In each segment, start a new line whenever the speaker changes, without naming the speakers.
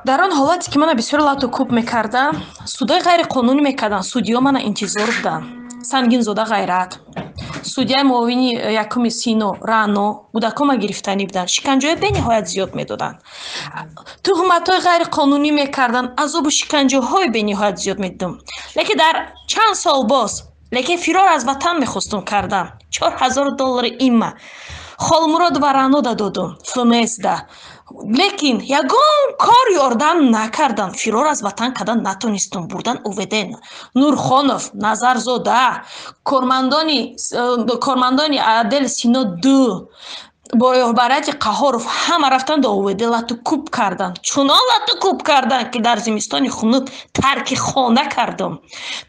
Дар он ҳолате ки мана бисёр лату кӯб мекардам, судои ғайриқонунӣ мекарданд, судиё мана интизор буданд. Сангинзода Ғайрат, судяи муовини якуми Сино Рано кӯдакома гирифтанӣ буданд, шиканҷаҳои бениҳоят зиёд медоданд, туҳматҳои ғайриқонунӣ мекарданд, азобу шиканҷаҳои бениҳоят зиёд медидам. Лекин дар чанд сол боз, лекин фирор аз ватан мехостум кардам. 4000 доллари имма Холмуродова Ранода додум, ФМСда, лекин ягон кор ёрдам накарданд. Фирор аз ватан кардан натонистум, бурдан УВД. Нурхонов, Назарзода, кормандони отдел Сино ду бо роҳбарияти Қаҳоров ҳама рафтанд до УВД, лату кӯб карданд. Чунон лату кӯб карданд, ки дар зимистони хунук тарки хона кардам.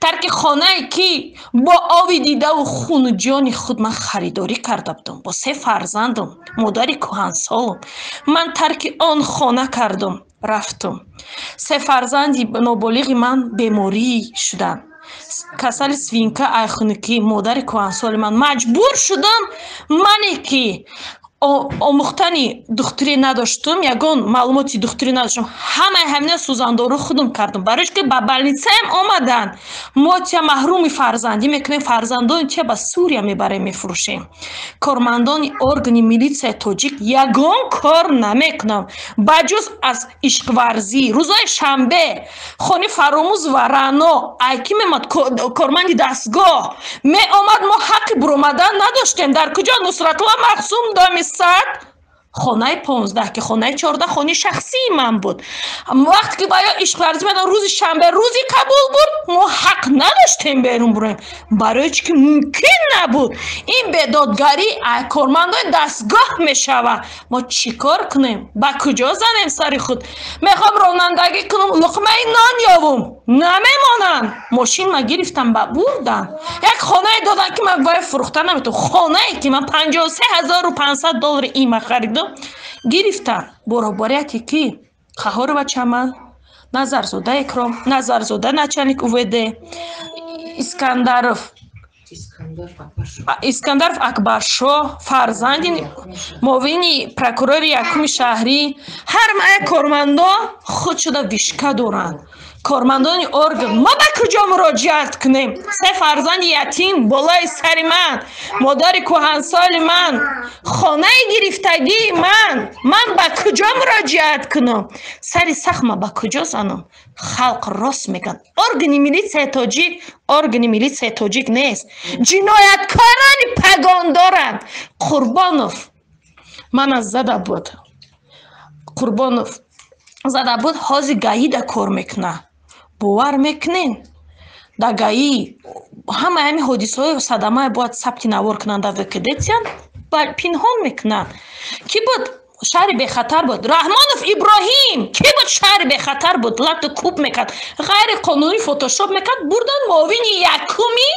Тарки хонае, ки бо оби дидаву хуну ҷони худ ман харидорӣ карда будам, бо се фарзандам, модари кӯҳансолам. Ман тарки он хона кардам, рафтам. Се фарзанди ноболиғи ман беморӣ шуданд, касали свинка, айхунукӣ. Модари кӯҳансоли ман маҷбур шудам. Мане ки омӯхтани духтурӣ надоштум, ягон маълумоти духтурӣ надоштум, ҳамаи ҳамина сӯзандору худам кардам, барои ки ба больницаям омаданд: «Мо тия маҳруми фарзандӣ мекунем, фарзандони тия ба Сурия мебарем, мефурӯшем». Кормандони органи милитсияи тоҷик ягон кор намекунам, ба ҷуз аз ишқварзӣ. Рӯзои шанбе Хони Фаромӯз ва Рано айки меомад, корманди дастгоҳ меомад, мо ҳаққи буромадан надоштем. Дар куҷо? Нусратулла Мақсум, доми 100, хонаи 15, ки хонаи 14 хонаи шахсии ман буд. Вақте ки ба ё ишқварзӣ медон, рӯзи шанбе рӯзи қабул буд, мо ҳақ надоштем берун буроем, барои чӣ ки мумкин набуд. Ин бедодгарӣ кормандои дастгоҳ мешавад. Мо чӣ кор кунем, ба куҷо занем сари худ? Мехоҳам ронандагӣ кунам, луқмаи нон ёвум, намемонанд. Мошин ма гирифтам, ба бурдам. Як хонае додам, ки ман вай фурӯхта наметавонам. Хонае ки ман 53 500 доллари има харидам, гирифтам. Бо роҳбарияти ки? Қаҳорова Чаман, Назарзода Икром, Назарзода, начальник УВД, Искандаров, Искандаров Акбаршоҳ, фарзанди муовини прокурори якуми шаҳрӣ. Ҳар мая кормандон худ шуда вишка доранд, кормандони орган. Мо ба куҷо муроҷиат кунем? Се фарзанди ятим болои сари ман, модари кӯҳансоли ман, хонаи гирифтагии ман. Ман ба куҷо муроҷиат кунам? Сари сахма ба куҷо занам? Халқ рост мегӯянд: органи милитсияи тоҷик органи милитсияи тоҷик нест, ҷинояткорони пагондоранд. Қурбонов мана зада буд, Қурбонов зада буд, ҳозир ГАИда кор мекунад. Бовар мекунед, дар ГАИ ҳамаи ҳамин ҳодисаҳои садамае бояд сабти навор кунанд, дар ВКД-тиян пинҳон мекунанд. Кӣ буд шаҳри бехатар буд? Раҳмонов Иброҳим. Кӣ буд шаҳри бехатар буд? Лату кӯб мекард, ғайриқонунӣ фотошоп мекард, бурдан муовини якуми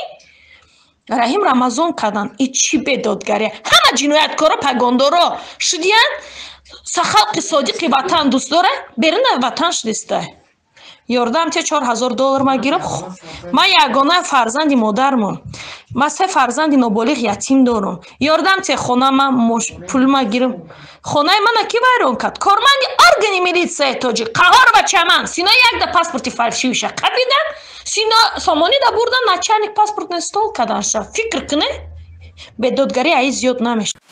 Раҳим Рамазон карданд. И чӣ бедодгария? Ҳама ҷинояткоро пагондоро шудиянд. Халқи содиқи ватан дӯст дора, беруна ватан шудиста. Ёрдам те, 4000 доллар ма гирам. Ман ягона фарзанди модармон, ман се фарзанди ноболиғ ятим дорам. Ёрдам те, хона ма, пул ма гирам. Хонаи мана ки вайрон кард? Корманди органи милитсияи тоҷик Қаҳорова Чаман. Сино якда паспорти фальшивиша қабидан, Сино Сомонида бурдан, начальник паспортный стол карданша. Фикр куне, бедодгарӣ аи зиёд намешавад.